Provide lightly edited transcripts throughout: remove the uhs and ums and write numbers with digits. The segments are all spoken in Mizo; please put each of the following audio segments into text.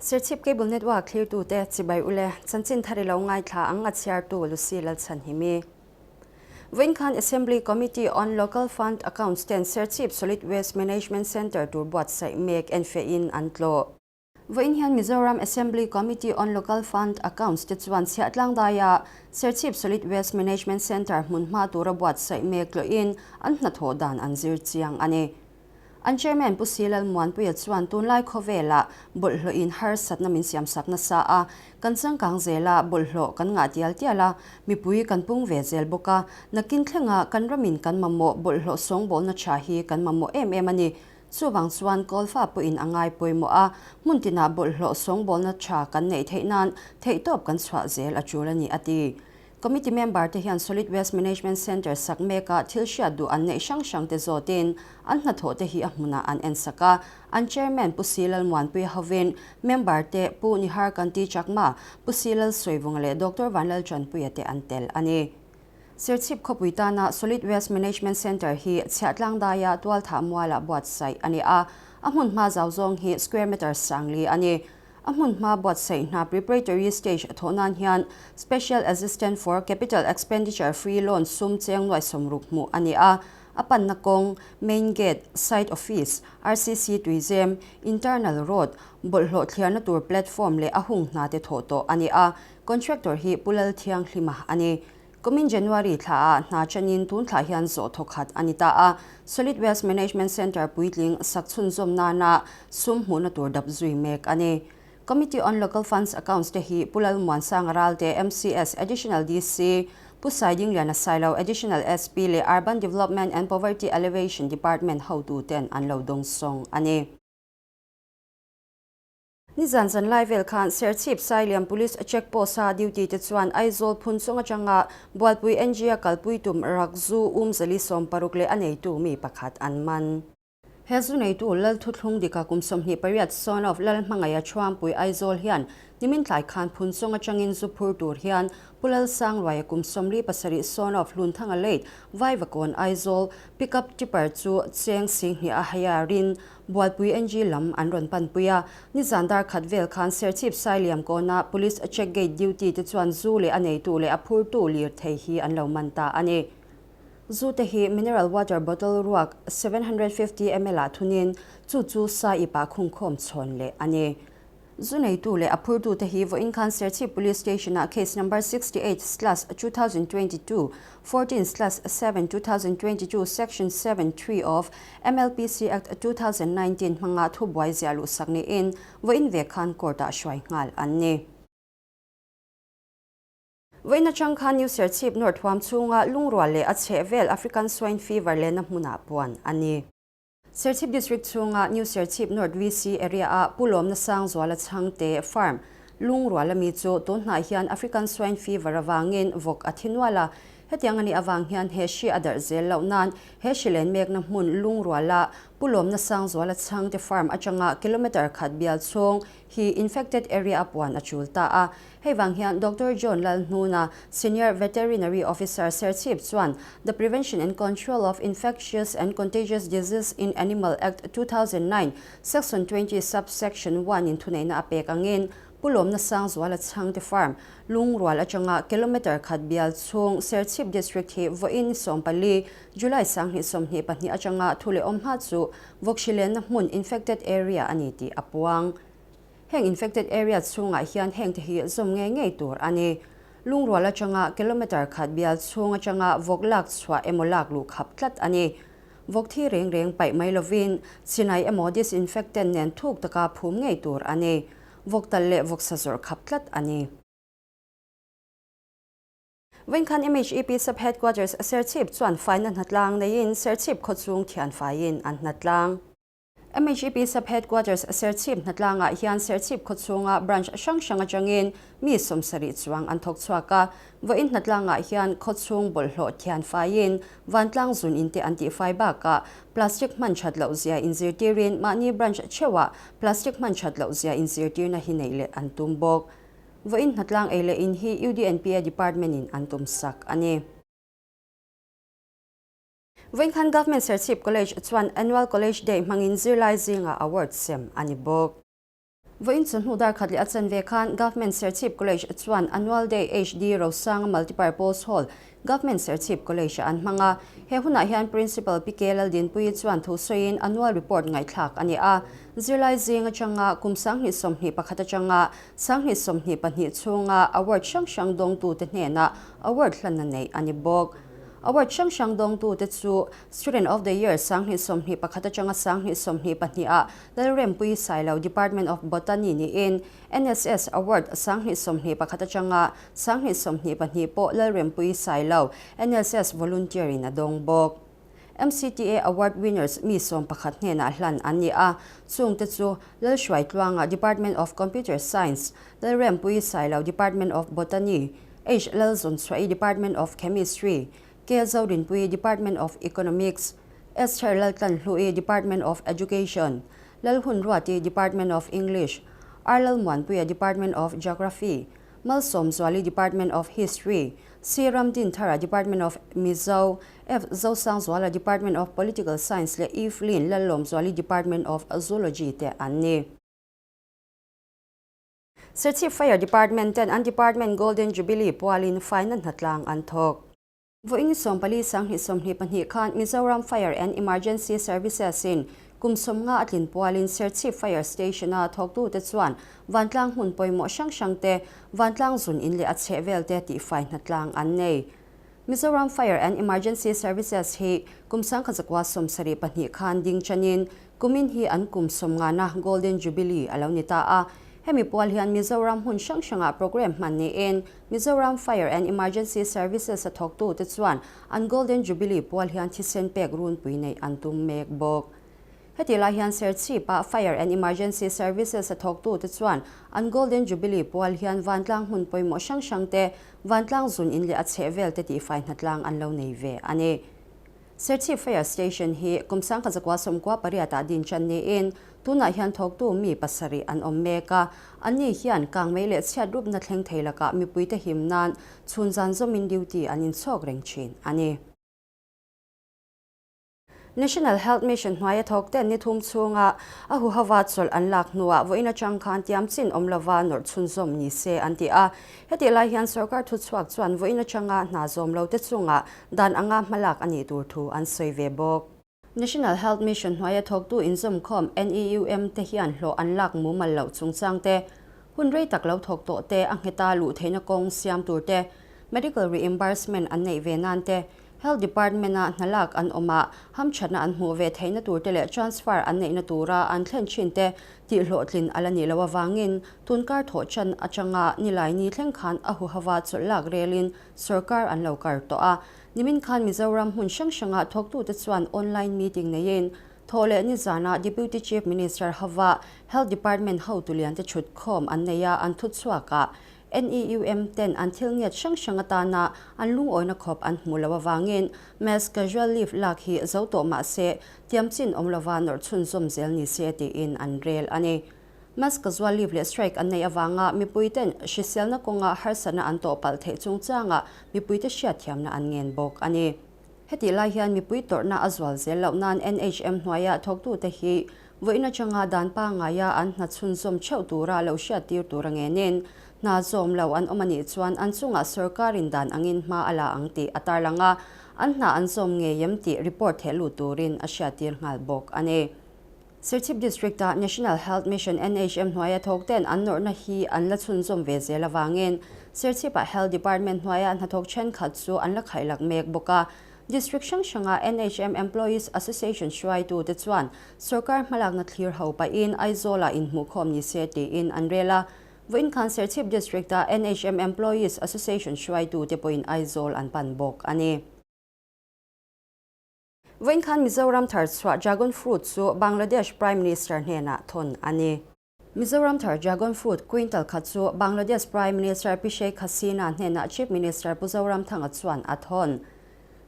Serchhip Cable Network thlirtute chibai ule chanchin thar i lo ngaithla ang a chhiartu Lucy Lalchhanhimi. Vawiin khan Assembly Committee on Local Fund Accounts ten Serchhip Solid Waste Management Centre tur buatsaih mek enfiahin an tlawh. Vawiin hian Mizoram Assembly Committee on Local Fund Accounts te chuan chhiahtlang daia Serchhip Solid Waste Management Centre hmunhma tura buatsaih mek tlawhin an hnathawh dan an zir chiang a ni. An Chairman Pu Si Lalmuanpuia chuan tunlai khawvelah bawlhhlawhin harsatna min siamsak nasa a, kan changkang zela bawlhhlawh kan ngah tial tial a, mipui kan pung ve zel bawk a, nakin thlenga kan ramin kan mamawh bawlhhlawh sawngbawlna tha hi kan mamawh em em a ni. Chuvang chuan Kawlfa pawhin a ngai pawimawh a, hmun tinah bawlhhlawh sawngbawlna tha kan neih theih nan theihtawp kan chhuah zel a tul a ni, a ti. Committee member te hian Solid Waste Management Centre sak mekah thil hriat duh an neih hrang hrang te zawtin an hnathawh te hi a hmunah an en sak a. An Chairman Pu Si Lalmuanpuia hovin member te Pu Nihar Kanti Chakma, Pu Si Lalsawivunga leh Doctor Vanlalchanpuia te an tel a ni. Serchhip khawpui tana Solid Waste Management Centre hi Chhiahtlang daia Tualthah mualah buatsaih a ni a, a hmun hma zau zawng hi square meter sangli a ni. A hmun hma buatsaih hna preparatory stage a thawh nan hian Special Assistant for Capital Expenditure Free Loan sum cheng nuai 60 hmuh a ni a, a panna kawng, Main Gate, Site Office, RCC Tuizem, Internal Road, bawlhhlawh thliarna tur platform leh a hung hna te thawh tawh a ni a, Contractor hi Pu Lalthianghlima a ni. Kumin January thla ah hna chanin tun thla hian zawh thawkhat a ni ta a, Solid Waste Management Centre puitling sak chhunzawm nana sum hmuhna tur dap zui mek a ni. Committee on Local Funds Accounts te hi Pu Lalmuansanga Ralte, MCS, Additional DC, Pu Saidingliana Sailo, Additional SP leh Urban Development and Poverty Alleviation Department hotuten an lo dawngsawng a ni. Nizan zanlai vel khan Serchhip Sailiam Police Check Post-a duty te chuan Aizawl phun chung atanga Bualpui NG-a kalpui tum rak zu um zali 60 leh a neitu mi pakhat an man. He zu neitu Lal Thuthlung dika kum 28 son of Lal Hmangaih-a Chhuampui Aizawl hian nimin tlai khan phun chung atangin zu phur tur hian Pu Lalsangluaia kum 47 son of Hlunthanga Late Vaivakawn Aizawl Pickup Tipper chu cheng 2000 a hire-in Bualpui NG lam an rawn panpui a, nizan dar khat vel khan Serchhip Sailiam kawna Police Check Gate duty te chuan zu leh a neitu leh a phurtu lirthei hi an lo man ta a ni. Zu te hi mineral water bottle ruak 750 ml ah thunin chu chu sa ipah khungkhawm chhawn leh a ni. Zu neitu leh a phurtute hi vawiin khan Serchhip Police Station-ah case number 68/2022, 14/7 2022 section 7 3 of MLPC Act 2019 hmanga thubuai ziah luhsak niin vawiin ve khan court-ah hruai nghal an ni. Vawiin atang khan New Serchhip North huam chhunga lungrual leh a chhehvel African Swine Fever lehna hmunah puan a ni. Serchhip District chhunga New Serchhip North VC area-a Pu Lawmna Sangzuala Chhangte Farm lungruala mi chu tun hnai hian African Swine Fever avangin vawk a thi nual a. Hetiang a nih avang hian he hri a darh zel loh nan he hri len mekna hmun lungruala Pu Lawmna Sangzuala Chhangte Farm atanga kilometre khat bial chhung hi infected area a puan a chul ta a. Hei vang hian Doctor John Lalhnuna, Senior Veterinary Officer Serchhip chuan The Prevention and Control of Infectious and Contagious Disease in Animal Act 2009, Section 20 Sub-Section 1 in thuneihna a pek angin Pu Lawmna Sangzuala Chhangte Farm, Lungrual atanga kilometre khat bial chhung Serchhip District hi vawiin 14, July 2022 atanga thu leh awm hma chu vawkhrilenna hmun infected area a ni tih a puang. Heng infected area chhungah hian hengte hi zawm ngei ngei tur a ni. Lungrual atanga kilometre khat bial chhung atanga vawk lak chhuah emaw lak luh khap tlat a ni. Vawk thi reng reng paih mai lovin chinai emaw disinfectant nen thuk taka phum ngei tur a ni. Vawk tal leh vawksa zawrh khap tlat a ni. Vawikhan MHEP Sub Headquarters Serchhip chuan faina hnatlang neiin Serchhip khawchhung thian faiin an hnatlang. MHEP Sub Headquarters Serchhip hnatlangah hian Serchhip khawchhunga branch hrang hrang atangin mi 70 chuang an thawk chhuak a. Vawiin hnatlangah hian khawchhung bawlhhlawh thian faiin vantlang zun in te an tihfai bakah plastic hman that loh zia inzirtirin mahni branch theuhah plastic hman that loh zia inzirtirna hi neih leh an tum bawk. Vawiin hnatlang ei leh in hi UDNPA Department in an tum sak a ni. Vawikhan Government Serchhip College chuan Annual College Day hmangin zirlai zingah award sem a ni bawk. Vawiin chawhnu dar khat leh a chanve khan Government Serchhip College chuan Annual Day HD Rosanga Multipurpose Hall, Government Serchhip College ah an hmang a. He hunah hian Principal Pi K Laldinpuii chuan thu sawiin Annual Report ngaihthlak a ni a. Zirlai zing atanga kum 2021 atanga 2022 chhunga award hrang hrang dawngtute hnenah award hlanna neih a ni bawk. Award hrang hrang dawngtute chu Student of the Year 2021 atanga 2022 ah Lalrempuii Sailo Department of Botany niin NSS Award 2021 atanga 2022 pawh Lalrempuii Sailo, NSS Volunteer in a dawng bawk. MCTA Award Winners mi 11 hnenah hlan an ni a, chungte chu Lalhruaitluanga Department of Computer Science, Lalrempuii Sailo Department of Botany, H Lalzunchhuahi Department of Chemistry, K Zorinpuii Department of Economics, Esther Laltlanhluii Department of Education, Lalhunruati Department of English, R Lalmuanpuia Department of Geography, Malsawmzuali Department of History, C Ramdinthara Department of Mizo, F Zosangzuala Department of Political Science leh Evelyn Lallawmzuali Department of Zoology te an ni. Serchhip Fire Department ten an Department Golden Jubilee pualin faina hnatlang an thawk. Vawiin 14 2022 khan Mizoram Fire and Emergency Services in kum 50 a tlin pualin Serchhip Fire Station a thawktute chuan vantlang hmun pawimawh hrang hrang te, vantlang zun in leh a chhehvel te tihfai hnatlang an nei. Mizoram Fire and Emergency Services hi kum 1972 khan ding chanin kumin hi an kum 50na Golden Jubilee a lo ni ta a. Hemi pual hian Mizoram hmun hrang hrangah programme hman niin Mizoram Fire and Emergency Services a thawktute chuan an Golden Jubilee pual hian thisen pek runpui neih an tum mek bawk. Heti lai hian Serchhip-ah Fire and Emergency Services a thawktute chuan an Golden Jubilee pual hian vantlang hmun pawimawh hrang hrang te, vantlang zun in leh a chhehvel te tihfai hnatlang an lo nei ve a ni. Serchhip Fire Station hi kum 1998 ah din chan niin tunah hian thawktu mi pasarih an awm mek a, anni hian kangmei leh chhiatrupna thleng thei lakah mipuite him nan chhun zan zawmin duty an inchhawk reng thin a ni. National Health Mission hnuaia thawk ten ni thum chhunga a huhova chawlh an lak hnuah vawiin atang khan tiam chin awm lova nawrh chhunzawm ni se an ti a. Hetih lai hian sorkar thuchhuak chuan vawiin atanga hna zawm lo te chungah dan anga hmalak a nih tur thu an sawi ve bawk. National Health Mission hnuaia thawktu inzawmkhawm NEUM te hian hlawh an lak mumal loh chungchang te, hun rei tak lo thawk tawh te a ngheta luh theihna kawng siam tur te, medical reimbursement an neih ve nan te, Health Department-a hna lak an awm a, hamthatna an hmuh ve theihna turte leh transfer an neihna tura an thlen thinte tihhlawhtlin a la nih loh avangin tunkar thawh chan atanga Nilaini thleng khan a huhava chawlh lak relin sorkar an lo kar tawh a. Nimin khan Mizoram hmun hrang hranga thawktute chuan online meeting neiin thawh leh nizana Deputy Chief Minister hova Health Department hotu liante chhutkhawm an nei a, an thuchhuak a. NEUM ten an thil ngiat hrang hrang atana an lungawina khawp an hmuh loh avangin mass casual leave lak hi zo tawh mah se tiam chin awm lova nawrh chhunzawm zel ni se tiin an rel a ni. Mass casual leave leh strike an neih avanga mipui ten hriselna kawnga harsatna an tawh palh theih chungchangah mipuite hriatthiamna an ngen bawk a ni. Hetih lai hian mipui tawrhna a zual zel loh nan NHM hnuaia thawktute hi vawiin atanga dan pangaia an hna chhunzawm theuh tura lo hriattir tur a ngenin hna zawm lo an awm a nih chuan an chungah sorkarin dan angin hma a la ang tih a tarlang a, an hna an zawm ngei em tih report theh lut turin a hriattir nghal bawk a ni. Serchhip District-a National Health Mission, NHM, hnuaia thawkten an nawrhna hi an la chhunzawm ve zel avangin Serchhip-ah Health Department hnuaia hnathawk thenkhat chu an la khaihlak mek bawk a. District hrang hranga NHM Employees Association hruaitute chuan sorkar hmalakna thlir ho pahin Aizawl-ah inhmuhkhawm ni se tiin an rel a. Vawiin khan Serchhip District-a NHM Employees Association hruaitute pawhin Aizawl an pan bawk a ni. Vawiin khan Mizoram thar chhuah dragon fruit chu Bangladesh Prime Minister hnenah thawn a ni. Mizoram thar dragon fruit quintal khat chu Bangladesh Prime Minister Pi Sheikh Hasina hnenah Chief Minister Pu Zoramthanga chuan a thawn.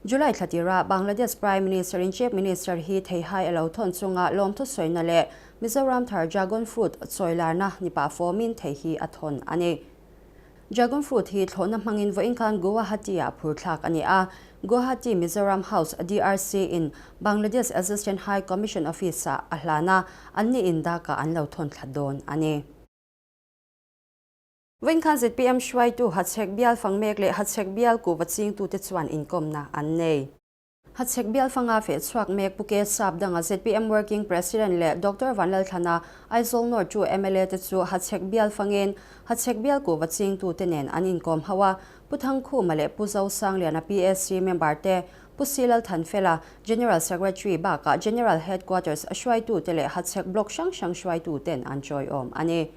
July thla tira Bangladesh Prime Minister in Chief Minister hi theihai a lo thawn chunga lawmthu sawina leh Mizoram thar dragon fruit chawilarna ni pah fawmin thei hi a thawn a ni. Dragon fruit hi thlawhna hmangin vawiin khan Guwahati-ah phur thlak a ni a. Guwahati Mizoram House, DRC, in Bangladesh Assistant High Commission Office-ah a hlan a, anni in Dhaka an lo thawn thla dawn a ni. Vawiin khan zpm hruaitu Hachhek bial fang mek leh Hachhek bial kuhva chingtute chuan inkawmna an nei. Hachhek bial fanga feh chhuak mek Pu Ke Sap danga zpm Working President leh Doctor Vanlalthlana Aizawl North tu mla te chu Hachhek bial fangin Hachhek bial kuhva chingtute nen an inkawm ho a, Pu Thangkhuma leh Pu Zosangliana PAC member te, Pu Silal Thanfela, General Secretary bakah General Headquarters hruaitute leh Hachhek Block hrang hrang hruaituten an tawiawm a ni.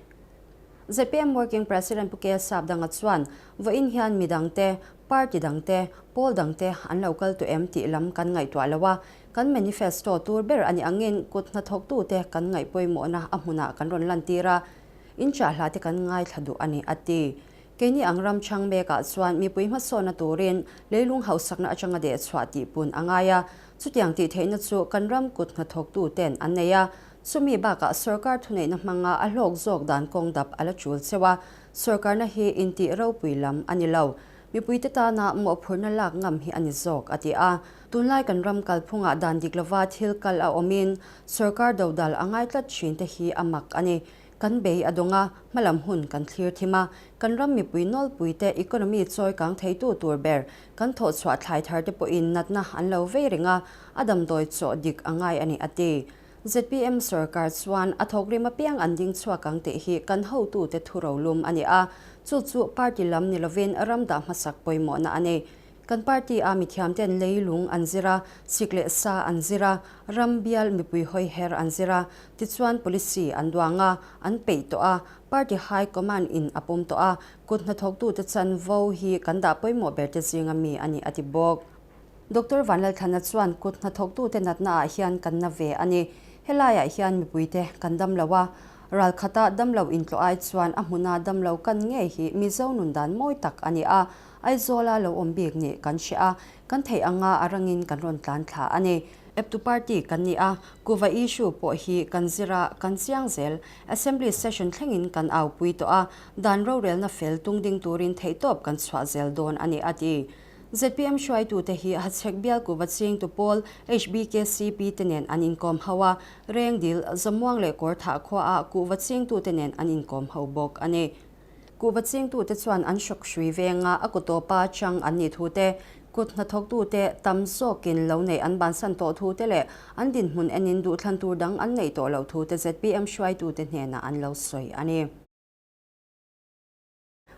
Zpm Working President Pu K Sapdanga chuan vawiin hian mi dangte, party dangte, pawl dangte an lo kal tawh em tih lam kan ngaihtuah lo a, kan manifesto tur ber a nih angin kut hnathawktute kan ngaih pawimawhna a hmunah kan rawn lantir a, in chahhlate kan ngaithla duh a ni, a ti. Keini ang ram chhang mekah chuan mipui hmasawnna turin leilung hausakna atanga dehchhuah tih pun a ngai a, chutiang tih theihna chu kan ram kut hnathawktuten an nei a, Chumi bakah sorkar thuneihna hmanga a hlawk zawk dan kawng dap a la tul cheu a, sorkarna hi intih ropui lam a ni lo. Mipuite tana mawhphurhna lak ngam hi a ni zawk, a ti a. Tunlai kan ram kalphungah dan dik lova thil kal a awmin sorkar dodal a ngai tlat thin te hi a mak a ni. Kan bei a dawng a, hmalam hun kan thlir thim a, kan ram mipui nawlpuite economy chawi kang theitu tur ber kan thawhchhuah thlai thar te pawhin natna an lo vei reng a, a damdawi chawh dik a ngai a ni, a ti. Zpm sorkar chuan a thawkrim apiang an ding chhuak ang tih hi kan hotute thu rolum a ni a, chu chu party lam ni lovin ram dah hmasak pawimawhna a ni. Kan party a mithiamten leilung an zir a, sik leh sa an zir a, ram bial mipui hawi her an zir a, tichuan policy an duang a, an peih tawh a, party high command in a pawm tawh a, kut hnathawktute chanvo hi kan dah pawimawh berte zinga mi a ni a ti bawk. Doctor Vanlalthlana chuan kut hnathawktute natna ah hian kan na ve a ni. Helaiah hian mipuite kan dam lo a, ral khata damlo intlawh ai chuan a hmuna damlo kan ngei hi Mizo nun dan mawi tak a ni a, Aizawla lo awm bik nih kan hria a, kan theih anga a rangin kan rawn tlan thla a ni. Eptu party kan ni a, kuva issue pawh hi kan zir a, kan chiang zel. Assembly session thlengin kan aupui tawh a, dan rorelna fel tung ding turin theihtawp kan chhuah zel dawn a ni, a ti. Zpm hruaitute hi Hachhek bial kuva chingtu pawl HBKCP te nen an inkawm ho a, Rengdil, Zamuang leh Kawrthah khuaah kuhva chingtute nen an inkawm ho bawk a ni. Kuhva chingtute chuan an hrawk hrui venga a kutawpa chang an nih thu te, kut hnathawktute tam zawkin lo neih an bansan tawh thu te leh an dinhmun enin duhthlan tur dang an neih tawh loh thu te zpm hruaitute hnenah an lo sawi a ni.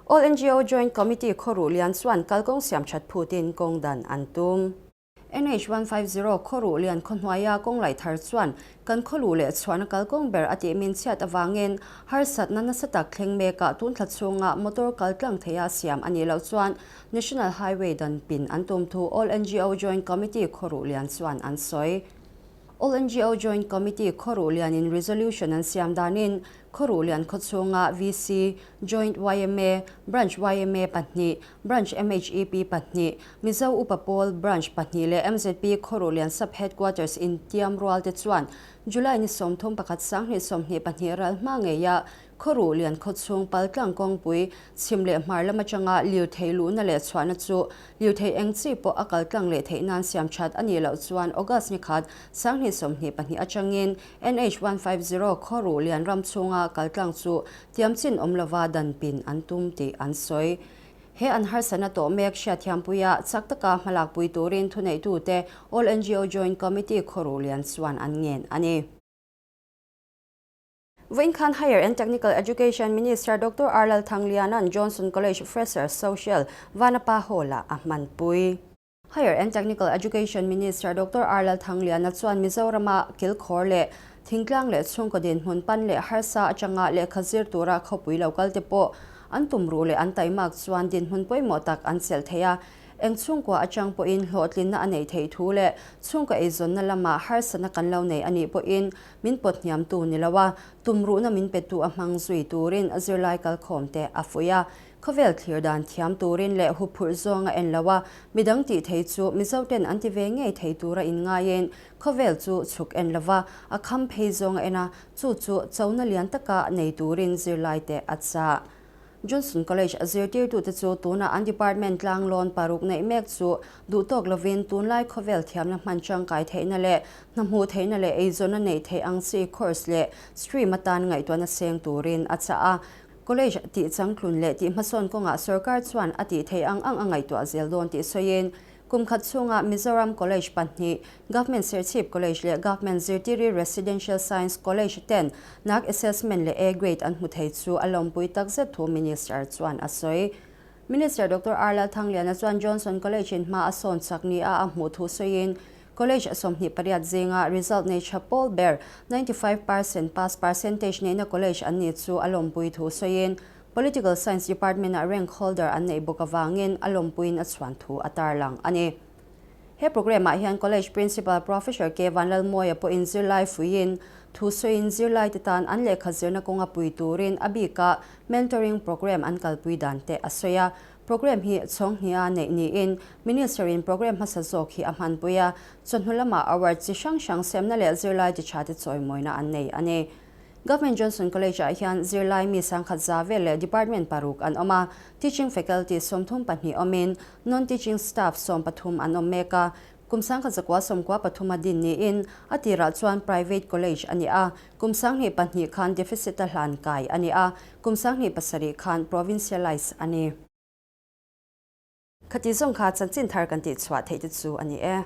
All ngo Joint Committee khawruh lian chuan kalkawng siam that phutin kawng dan an tum. NH 150 khawruh lian khawhnuaia kawng laih thar chuan kan khawluh leh chhuahna kalkawng ber a tih min chhiat avangin harsatna nasa tak thleng mekah tun thla chhunga motor kal tlang theia siam a nih loh chuan National Highway dan pin an tum thu All ngo Joint Committee khawruh lian chuan an sawi. All ngo Joint Committee khawruh lianin resolution an siam danin Khawruh lian khaw chhunga VC, Joint yma, Branch yma pahnih, Branch MHEP pahnih, Mizo Upa Pawl Branch pahnih leh mzp Khawruh lian Sub Headquarters intiam rual te chuan July ni 31 2022 ral hma ngeia Khawruh lian khaw chhung paltlang kawngpui chhim leh hmar lam atanga lirthei luhna leh chhuahna chu Lirthei eng chi pawh a kal tlang leh theih nan siam that a nih loh chuan August ni khat 2022 atangin NH 150 khawruh lian ram chhunga kal tlang chu tiam chin awm lova dan pin an tum tih an sawi. He an harsatna tawh mek hriatthiampuia chak taka hmalakpui turin thuneitute All ngo Joint Committee khawruh lian chuan an ngen a ni. Vawiin khan Higher and Technical Education Minister Doctor R Lalthangliana'n Johnson College Freshers Social Vanapa Hall-ah a hmanpui. Higher and Technical Education Minister Doctor R Lalthangliana chuan Mizorama kilkhawr leh thingtlang leh chhungkaw dinhmun pan leh harsa atanga lehkha zir tura khawpui lo kalte pawh an tumruh leh an taimak chuan dinhmun pawimawh tak an chelh thei a. Eng chhungkua atang pawhin hlawhtlinna a neih theih thu leh chhungkaw eizawnna lama harsatna kan lo nei a nih pawhin min pawt hniamtu ni lo a, tumruhna min petu a hmang zui turin zirlai kalkhawmte a fuih a. Khawvel thlir dan thiam turin leh huphurh zawng a en lo a, midang tih thei chu Mizoten an ti ve ngei thei tura inngaiin khawvel chu chhuk en lo va, a kham phei zawng a en a, chu chu chona lian taka nei turin zirlaite a chah. Johnson College zirtirtute chu tuna an department tlanglawn paruk neih mek chu duhtawk lovin tunlai khawvel thiamna hman tangkai theihna leh hna hmuh theihna leh eizawnna neih theih ang chi course leh stream atan ngaihtuahna seng turin a chah a. College tih changtlun leh tih hmasawn kawngah sorkar chuan a tih theih ang ang a ngaihtuah zel dawn tih sawiin, kum khat chhunga Mizoram College pahnih, Government Serchhip College leh Government Zirtiri Residential Science College ten NAAC Assessment leh A Grade an hmu thei chu a lawmpui takzet thu Minister chuan a sawi. Minister Doctor R Lalthangliana chuan Johnson College in hma a sawn chak nia a hmuh thu sawiin, College 28 zinga result nei tha pawl ber 95% pass percentage neihna college an nih chu a lawmpui thu sawiin, Political Science Department-ah rank holder an neih bawk avangin a lawmpuiin a chhuan thu a tarlang a ni. He programme-ah hian College Principal Professor K Vanlalmawia pawhin zirlai fuiin thu sawiin zirlaite tan an lehkha zirna kawnga pui turin a bikah mentoring programme an kalpui dan te a sawi a. Programme hi chhawnghnia neih niin Minister-in programme hmasa zawk hi a hmanpui a, chawhnu lamah award chi hrang hrang semna leh zirlai ti tha te chawimawina an nei a ni. Government Johnson College-ah hian zirlai mi sangkhat za vel leh department paruk an awm a, teaching faculty 32 awmin non-teaching staff 13 an awm mek a. Kum 1993 a din niin a tirah chuan private college a ni a, kum 2002 khan deficit-a hlan kai a ni a, kum 2007 khan provincialise a ni. Khati zawng kha chanchin thar kan tihchhuah theih te chu a ni e.